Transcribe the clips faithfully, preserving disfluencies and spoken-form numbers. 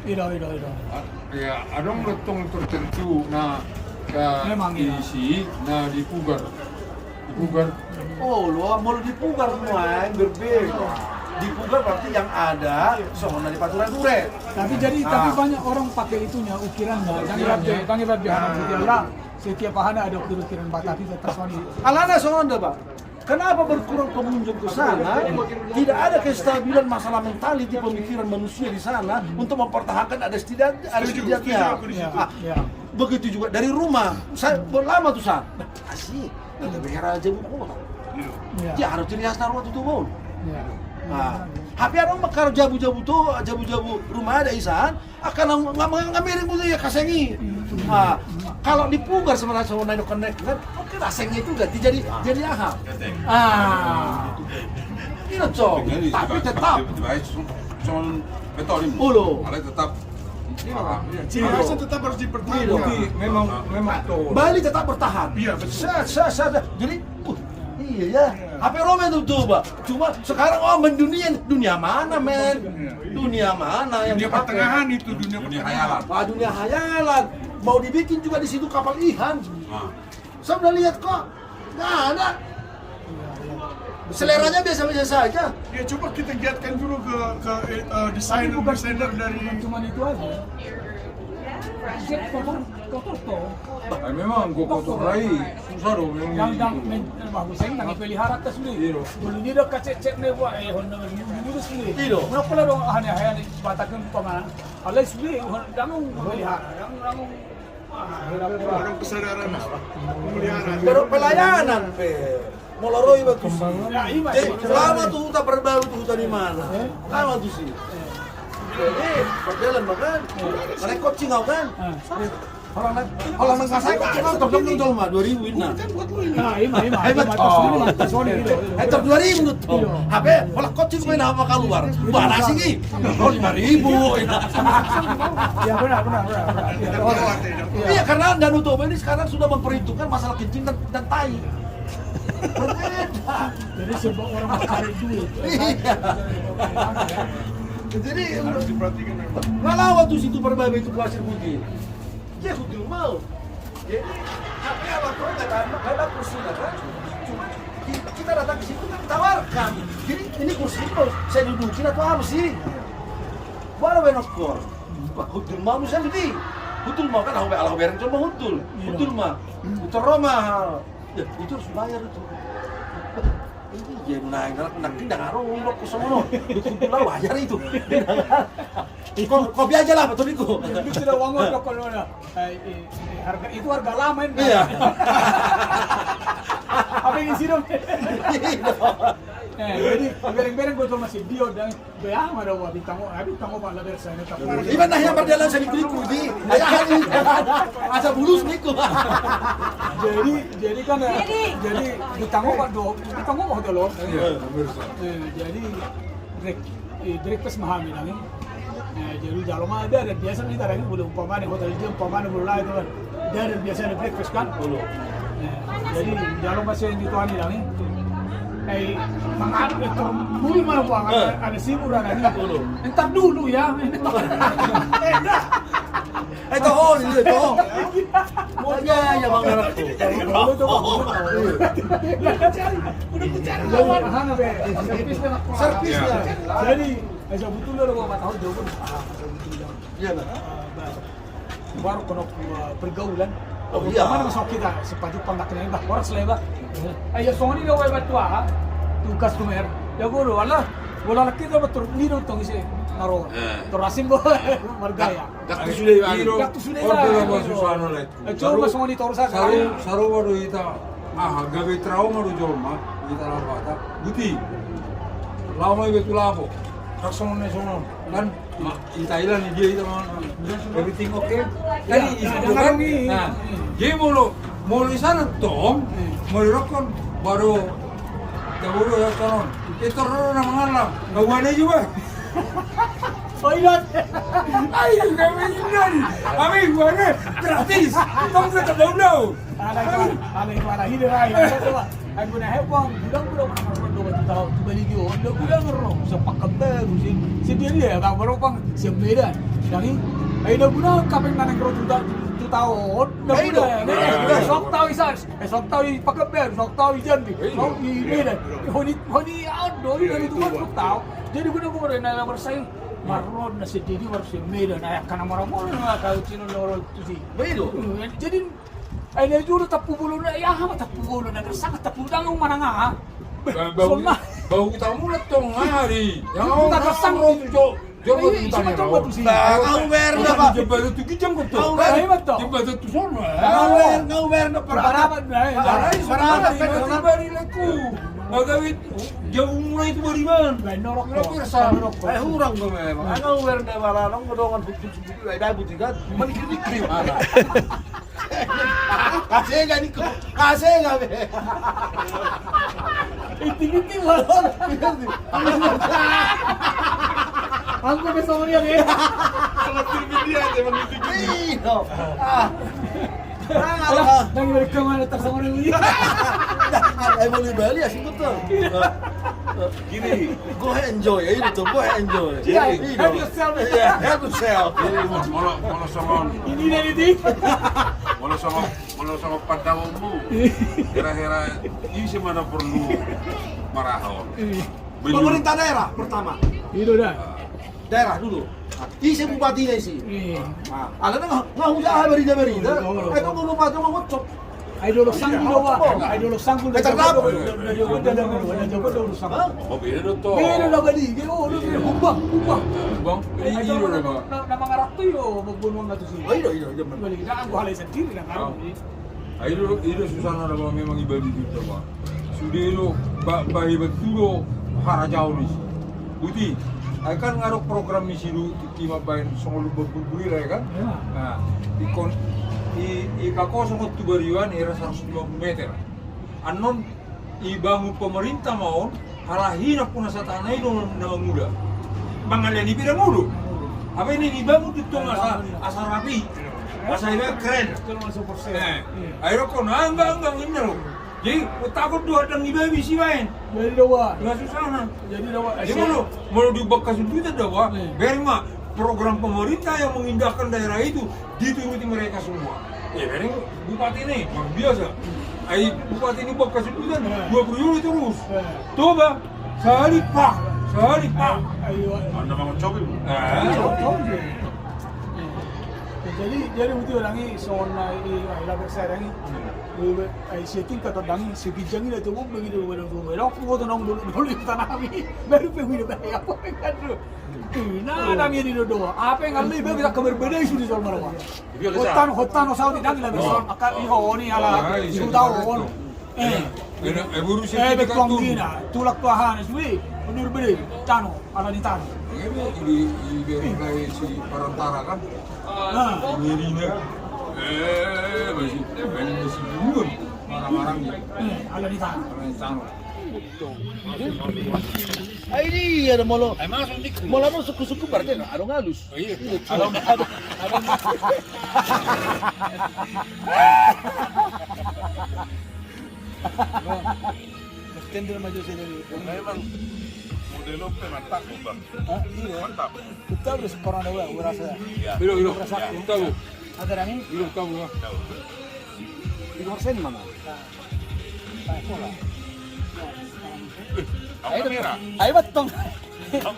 Ido, ido, ido. Ya, adong do tong tertentu na, ya, memang, ya, isi na dipugar. Dipugar. Oh, lo, molo dipugar nuaeng, berbeda. Dipugar berarti yang ada songon na dipature-ture. Tapi jadi, tapi banyak orang pakai itunya, ukirannya. Jangan ragu, jangan ragu, setiap wahana ada ukiran-ukiran Batak itu tersonde. Alana songon do, Pak. Kenapa berkurang pengunjung ke sana? Tidak ada kestabilan masalah mentality pemikiran manusia di sana untuk mempertahankan adat istiadat, adat istiadatnya. Setuju, setuju aku di situ. Ah, begitu juga dari rumah. Saya lama tuh, saya. Asik. Ada behera aja buku. Iya. Dia harus ciri khas taruh tuh, Bang. Nah, tapi ada mekar jabu-jabu tuh, jabu-jabu rumah ada isan. Akan nga miring butuh ya kaseng i. Nah, kalau dipugar sebenarnya sama nai dokan naik kan, oke, kaseng itu ganti jadi, jadi aha? Ah. Iya, Cong. Tapi tetap. Cong betul ini. Ulo. Alai tetap. Iya, ciri khasnya tetap harus dipertahankan. Memang, memang tuh. Bali tetap bertahan. Iya, betul. Jadi, uh, iya ya. Apa yang Roma itu tuh, Pak? Cuma sekarang, oh, mendunia, dunia mana, men? Dunia mana yang dipakai? Dunia pertengahan itu, dunia pertengahan. Ah, dunia hayalan. Mau dibikin juga di situ kapal Ihan. Saya udah lihat kok, nggak ada. Seleranya biasa-biasa saja. Ya, coba kita giatkan dulu ke, ke, eh, desainer, desainer dari. Bukan cuma itu aja. Kotor, kotor tuh. Bah, memang gua kotor lagi. Susah dong, memang. Yang, yang, men-, bagus, saya nang pelihara tas dulu. Iya. Dulu dia udah kacet-cet nih, buat, eh, Honda, dulu dulu sendiri. Iya. Udah pula dong, aneh, aneh, Batak kan paman. Alai sendiri, Honda, dang, pelihara, dang, dang. Orang kesadaran apa? Pemeliharaan. Baru pelayanan pe. Molo ro iba tusi. Jadi, lama tuh huta Parbabi tuh, huta di mana? Lama tusi. Jadi, perjalanan makan. Naik kocing kau kan? Holan nang, holan nang kasai kocing kau, tong dong jolma dua ribu ini. Nah, ima, ima, ima, tas ini, tas ini, gitu. Eh, tas dua ribu tuh. Iya. Apa? Holan kocing kau ini apa keluar? Mana sih, Ki? Oh, lima ribu. Ya, benar, benar, benar, benar. Iya, karena Danau Toba ini sekarang sudah memperhitungkan masalah kencing dan, dan tai. Berbeda. Jadi, sebab orang mau cari duit. Iya. Jadi, harus diperhatikan memang. Nggak lewat tuh situ Parbabi itu pasir putih. Dia hutul mau. Jadi, tapi apa kau nggak tahu, nggak ada kursi, kan? Cuma ki-, kita datang ke situ kan ditawarkan. Jadi, ini kursi itu saya dudukin atau apa sih? Baru benokor. Wah, hutul mau misalnya di. Hutul mau kan, aku, aku bereng cuma hutul. Hutul mah. Hutul Roma. Ya, itu harus bayar itu. Iya, nah, nang, nang, nang, aro, nang, kosomono. Hutul mau bayar itu. Ko, kopi aja lah, betul itu. Itu sudah uang, uang, kalau mana? Eh, eh, eh, harga, itu harga lama ini. Iya. Apa yang isi dong? Iya. Eh, jadi, bereng-bereng gua cuma si Dio dan Be, aha ma do, bintang o, eh, bintang o, pala bersa ini, tapi iba na yang berjalan sendiri, Budi. Ayah, asa bulus, Niko. Jadi, jadi kan, eh, jadi bintang o, Pak, do, bintang o, Pak, do, lo. Iya, pemirsa. Eh, jadi, break-, eh, breakfast mahal, bilang, eh. Eh, jadi, jalo mah ada, ada biasa nih, tarang, boleh umpamanya, hotel dia, umpamanya, boleh lah, itu kan. Dia ada biasa ada breakfast kan? Nah, jadi jalo masih yang dituani lagi. Eh, mangan, eh, muli mana buang, ada, ada sibur ada ni. Entar dulu ya. Eh, dah. Eh, tahu, iya, tahu. Oh, iya, iya, Bang Arab tuh. Udah kucari, udah kucari lawan. Servisnya. Servisnya. Jadi, eh, sebetulnya udah gua tahu jawab. Iya, nah. Baru kena, eh, pergaulan. Oh, iya. Mana masuk kita, sepatu pangkat ini, bah, horas lah, bah. Ayo, songon i do, bah, tu aha, tu customer. Ya, gua do, alah, bola laki tu, betul, ni do, tong isi, naro. Eh. Terasing, bah, marga ya. Gak tu sudah, bah. Gak tu sudah, bah. Order, bah, susah, no, lah. Eh, cuma songon i, terus aja. Saru, saru, baru kita, ah, gabe trauma do, jolma, kita lapata. Buti. Lama iba tu lapo. Kak songon, songon. Kan, Ma, in Thailand dia itu, man. Everything okay? Kan, iya, isi ada kan? Nah, jadi molo, molo di sana tong, molo rokon, baru, tahu ya, sonon. Itu roro na mangalang. Kau ada juga. Oh, iya. Ayo, kami ini. Kami gua ada gratis. Tong kita daun-daun. Alai, alai, alai, alai, alai, alai, alai, Ai, guna hepang, gudang, gudang, mana, mana, dua, tiga, tiga, tiga, gudang, gudang, gudang, siap Pekanbaru, siap, siap dia, dia, bang, baru, bang, siap Medan. Jadi, ai na guna kapeng na naeng ro tu ta-, tu taon, na guna. Ai, na guna. Sok taon i Sars, eh, sok taon i Pakanbaru, sok taon i Jambi, sok i Medan. Honi, honi, aduh, honi, honi, tu taon. Jadi guna guna na bersaing. Marron na sendiri, marron si Medan, ai kana marron na kau cino na orang tu si. Jadi, ai na jolo tampubolon, ai aha ma tampubolon, na gersang tampubolon, manang aha. Bahu, bahu tamu na tong ari. Yang tarsang ro tu jo. Jolo tu tanya ro. Kau ber na, Pak. Jembatan tu kijang betul. Jembatan tu sono. Kau ber, kau ber na parapat. Parapat, parapat. Bari leku. Agak jauh mulai tu bariban. Norok. Norok. Eh, hurang tu memang. Kau ber na parapat. Dongan hukum. Ai, dapot i kan, manikir-nikir i mana? Kasega niko, kasega be. Inti-inti malah. Aku be songon dia be. Kalau film dia aja maninti-inti. Iya. Ah. Nang balik ke mana tersongon ini? Ai, bali-bali asing betul. Gini. Go ahead enjoy, ya, itu, go ahead enjoy. Iya, help yourself. Iya, help yourself. Jadi, molo, molo songon. Ini dan itu. Molo songon, molo songon pandanganmu. Hira-hira, ise ma na porlu marahon. Pemerintah daerah pertama. Itu dah. Daerah dulu. Ise bupati na isi. Alana nga, nga hujaha barita-barita. Ai tong bupati nga ngocop. Ai dolok sanggul do, Pak. Ai dolok sanggul do. Ai dolok sanggul do. Beda do, beda. Humbang, humbang. Humbang. Ai dolok na mangarap tu i do, bonuan na tu si. Balik na anggo halai sendiri na kan. Ai do, i do susahna do, memang i bali do, Pak. Sude do, ba, bahebat tu do harajaon i. Boti, ai kan nga adong program ni si do, tingki mambaen songon lumban bulbul i, ya kan? Nah, ingkon, i, i kakosongon tu bariban, era saratus lima puluh meter. Annon, ibangun pemerintah ma on, ala hinampuna satana i do na mangula. Mangalean i pe dang olo. Hape na ibangun tu tong asa, asa rapi. Asa iba keren. Ai rokon, anggang, anggang, inna lo. Jadi, utakon do hadang iba bisa ibaen. Jadi do, Pak. Nga susahna. Jadi do, Pak. Jadi molo, molo di Bangka Sundutan do, Pak. Bereng ma program pemerintah yang mengindahkan daerah itu dituruti mereka semua. Ya, bereng bupati ni, luar biasa. Ai bupati ni Bangka Sundutan, dua periode terus. Toba, sahali pak, sahali pak. Anda mau coba, Bu? Jadi, jadi betul orang ini, soalnya ini, lah, berserang ini. Ai, setingkat tandang i, seginjang i, na tu bung begitu, badan tu bung. Aku foto nang dulu, dulu di tanah kami. Baru pe wida, baru apa pe kan tu. Ina nami di dodo. Apa yang ngalih, baru kita kamar beda isu di soal marah. Hotan, hotan, osau di dang, lah, soal, maka, iho, ni, ala, sudau, on. Eh, eh, betuang gina, tulak tu ahana, sui, menur beda, tano, ala di tano. Ini, ini, ini, si Parantara kan. Ini, ini, eh, masih, masih belum. Marah-marah ni. Eh, ala di tano. Ala di tano. Ai, iya, ada molo. Ai, masuk dikit. Molo anu suku-suku berarti anu, anu ngalus. Oh, iya. Anu, anu, anu. Extender maju sini. Memang model ope mantap, Bang. Ah, iya. Mantap. Betul, terus corona, gua, gua rasa. Iya. Belum, belum. Rasa. Iya. Betul. Ada angin? Belum tahu, gua. Tahu. Di luar sini mana? Nah, nah, pola. Eh, apa merah? Ayo, tong.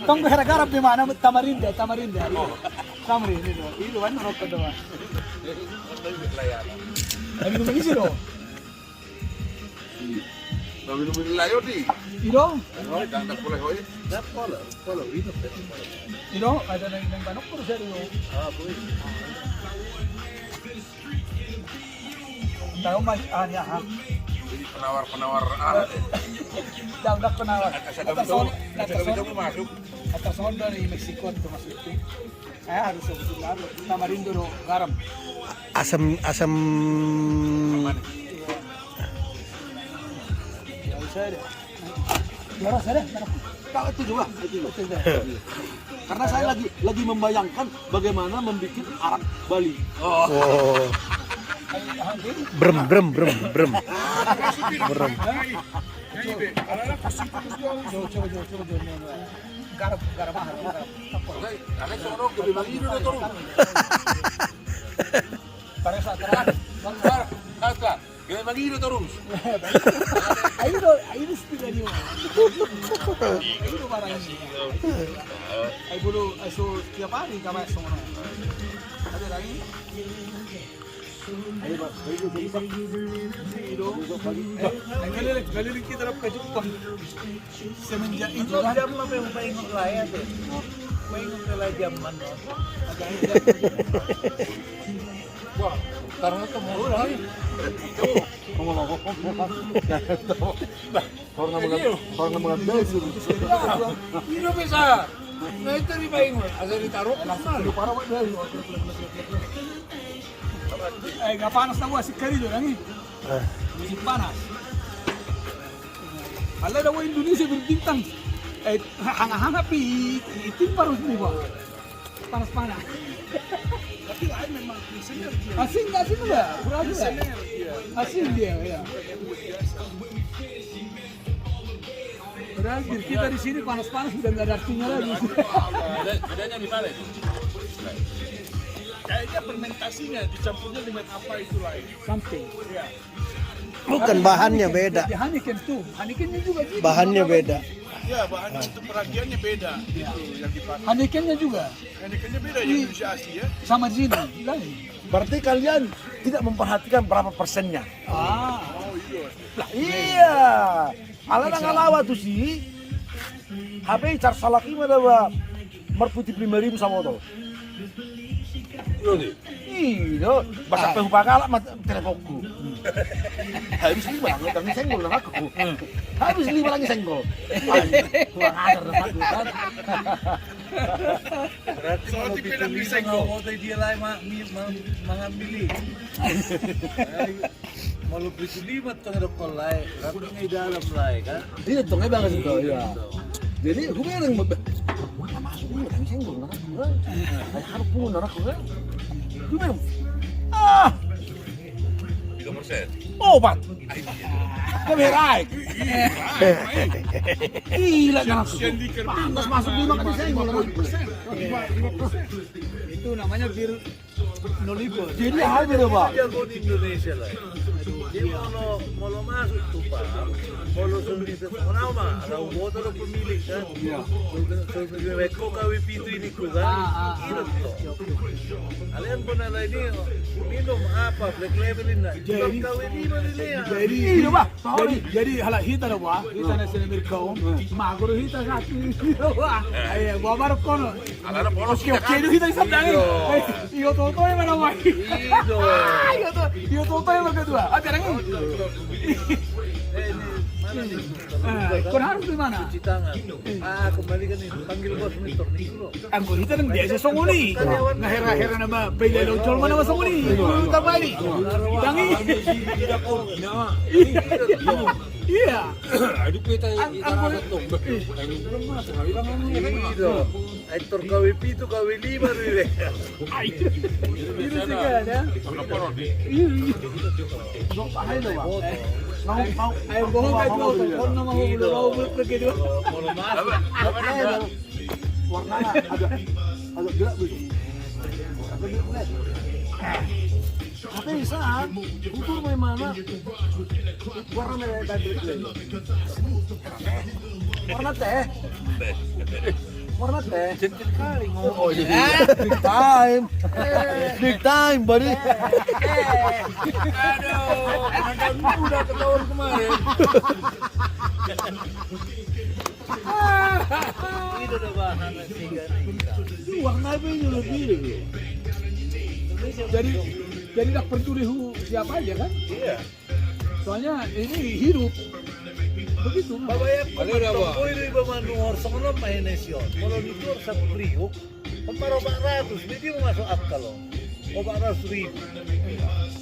Tong gara-gara di mana? Tamarinda, Tamarinda. Oh. Tamarinda itu. Itu kan rokok doang. Tapi itu isi loh. Tapi lu beli layo di. Ido. Oh, jangan tak boleh, oi. Tak boleh, kalau itu. Ido, ada nang, nang banok terus ya dulu. Ah, boleh. Tahu mas, ah, ya, ah. Jadi penawar-penawar, ah. Dak, dak penawar. Asal kami tahu, asal kami tahu masuk. Atas sound dari Meksiko itu masuk itu. Eh, harus sebut garam. Tamarindo do garam. Asam, asam. Iya. Ya, bisa deh. Ya, rasa deh. Kau itu juga, itu juga. Itu deh. Karena saya lagi, lagi membayangkan bagaimana membuat arak Bali. Oh. Oh. Brem, brem, brem, brem. Brem. Coba, coba, coba, coba, coba. Garap, garap mahal, garap. Oke, oke, sono, gabe mangido do torus. Pada saat terakhir. Bar, bar, gabe mangido torus. Ayo do, ayo do, setiap hari. Ayo do, barang ini. Ayo dulu, ayo so, tiap hari, kama sono. Ada lagi? Keliling, keliling kita dapat jumpa. Semenjak itu kan. Jam lima yang paling mulai ya tuh. Paling mulai jam mana? Wah, karena itu mulai. Karena mengambil, karena mengambil. Ini bisa. Nah, itu di paling mulai. Ada ditaruh. Eh, nggak panas tau, asik kali tu, kan? Musim panas. Ala da Indonesia berbintang. Eh, hanga-hanga pi, itu baru semua. Panas-panas. Tapi lain memang, misalnya dia. Asing, asing udah, kurang udah. Misalnya dia. Asing dia, ya. Padahal diri kita di sini panas-panas, udah nggak ada artinya lagi. Beda-, bedanya di mana itu? Kayaknya fermentasinya dicampurnya dengan apa itu lain. Something. Iya. Bukan, bahannya beda. Di Heineken tuh, Heinekennya juga gitu. Bahannya beda. Iya, bahannya untuk peragiannya beda. Iya. Gitu, yang dipakai. Heinekennya juga. Heinekennya beda ya, Indonesia asli ya. Sama di sini, lain. Berarti kalian tidak memperhatikan berapa persennya? Ah. Oh, iya. Lah, iya. Ala na ngalawa tusi. Hape icar salaki ma da ba marputih lima ribu sabotol. Iya, ba sampe hupagalak ma teleponku. Habis lima lagi, lagi senggol nang aku. Habis lima lagi senggol. Kurang ajar nang aku kan. Berarti kalau pitu lima, nggak mau dia lah, ma-, mi-, ma-, mangambil i. Molo pitu lima tong dokon lae, rap nang i dalam lae kan. Iya, tong i bagas itu, iya. Jadi hubereng, wah, masuk gue, tang senggol nang aku. Ayo, harus pungu nang aku kan. Hubereng. Ah. Tiga persen. Opat. Gabe raek. Gila nang aku. Pantas masuk lima kali senggol nang aku. Itu namanya bir Nolipo. Jadi apa do, Pak? Jago di Indonesia lah. Jadi molo, molo masuk tu, Pak, molo so bisa, molo ma, ala uboto do pemilik kan. Iya. So, so, so, so, ko K W pitu ini ku kan. Ah, ah, ah. Gitu. Kalian pun ala ini minum apa, Black Label ini. Jadi, K W lima ini ya. Jadi, iya, Pak. Jadi, jadi halak hita do, Pak. Hita na sian Amerika on. Magor hita satu. Wah, ayo, gua baru kono. Oke, oke, itu kita bisa tangi. Iyo, toto ya mana, Pak? Iyo, toto ya mana kedua. Ada lagi. Kon harus di mana? Cuci tangan. Ah, kembalikan ini. Panggil bos, Mister Nigro. Anggo hita nang biasa songon i. Nang hera-hera nama pailaila ucol mana nama songon i. Tambah i. Tangi. Iya. Anggo hita. Aitor K W pitu, K W lima do i. Ai. Itu sih kan ya. Iya, iya. Mau, mau. Ayo bohong kan tuh. Kau nama mau, udah mau belum pergi dua. Warnanya agak, agak gelap gitu. Agak gelap, gelap. Tapi bisa, ukur memang warna merah tadi. Warna teh. Warna teh. Gentle kali ngomong. Oh, jadi big time. Big time, buddy. Aduh, anak muda ketahuan kemarin. Itu udah bahan tiga nih. Warna apa ini lebih? Jadi, jadi nggak peduli hu-, siapa aja kan? Iya. Soalnya ini hidup. Begitu. Babayangkon, tong boi do iba manuhor songon on ma Heineken on. Molo dituhor sapriuk, on ma opat ratus, jadi masuk akal on. Opat ratus ribu.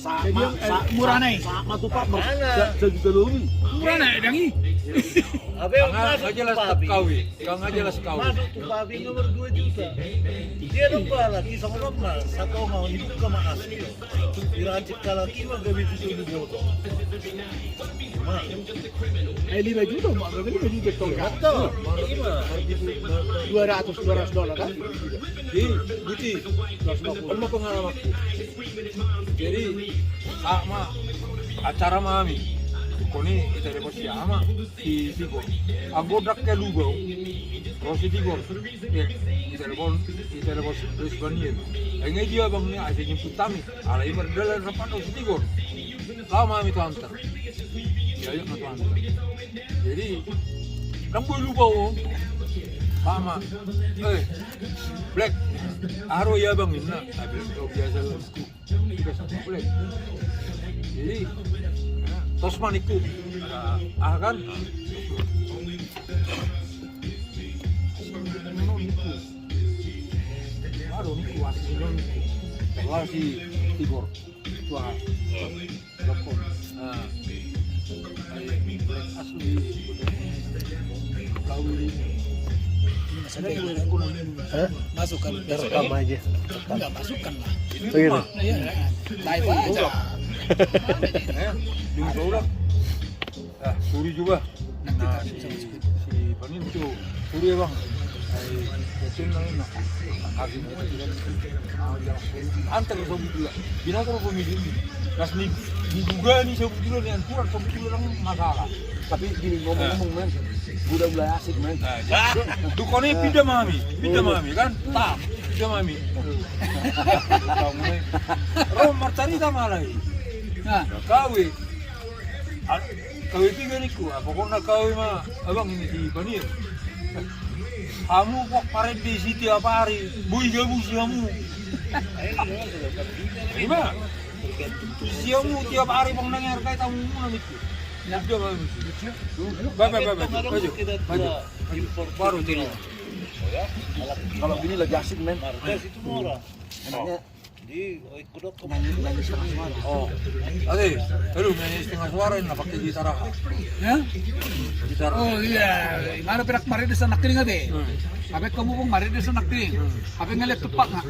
Jadi, eh, murah nih. Sama tuh, Pak, sejuta lebih. Murah nih, dang i. Apa yang masuk jelas pabrik? Kau nggak jelas kau. Masuk tu pabrik nomor dua juta. Dia dong bala, kisah orang mah, satu orang dibuka mah asli. Diracik kalaki mah gak bisa jadi bodoh. Eh, lima juta, ma, berapa lima juta tong? Dua ratus, dua ratus dolar kan? Di, Buti, on ma pengalamanku. Jadi, saat ma acara ma hami, koni ita dapot si ama, si Tigor. Anggo dang ke Lubau, ro si Tigor. Ya, ita dapot, ita dapot si Baniel. Ai nga dia abang ni, ai jemput hami. Alai mardalan rap do si Tigor. Laho ma hami tu Anter. Diajak ma tu Anter. Jadi, dang boi Lubau. Sama. Eh, Black. Aha ro i abang ninna. Habis kau biasa. Biasa Black. Jadi, tos ma ningku. Ah, kan? Aduh, ningku, asli ningku. Wah, si Tigor. Wah. Dokon. Ah. Asli. Kau ini. Hah? Masukkan. Rekam aja. Enggak, masukkan lah. Itu mah. Iya, live aja. Eh, di muka ulang. Ah, suri juga. Nah, si, si Panin tu, suri ya, Bang. Ai, betul nang, nah. Habis itu, ah, ya. Antar ke Sabudula. Bina ko pemilih ini. Las ni, diduga ni Sabudula ni, anturan Sabudula nang masalah. Tapi gini, ngomong-ngomong, men, udah mulai asik, men. Nah, jadi, tu kau ni pindah ma hami, pindah ma hami, kan? Tam, pindah ma hami. Ro marcarita ma alai. Nah, kau i. Kau i piga ningku, ah, pokokna kau i ma, abang ini si Panir. Hamu pok parende si tiap hari, boi gabu si hamu. Ima. Si hamu tiap hari pok nang hargai tamu muna ningku. Ba, ba, ba, ba, maju, maju, maju. Baru jadi. Kalau gini lagi asik, men. Enaknya. Di, oh, ikut dok. Nyanyi, nyanyi setengah suara. Oh. Ate, halo, nyanyi setengah suara, na pakai gitar aha? Ya? Gitar. Oh iya, mana perak kemarin di sana kering ate. Hmm. Apa kamu pun kemarin di sana kering. Hmm. Apa ngeliat tepak nggak?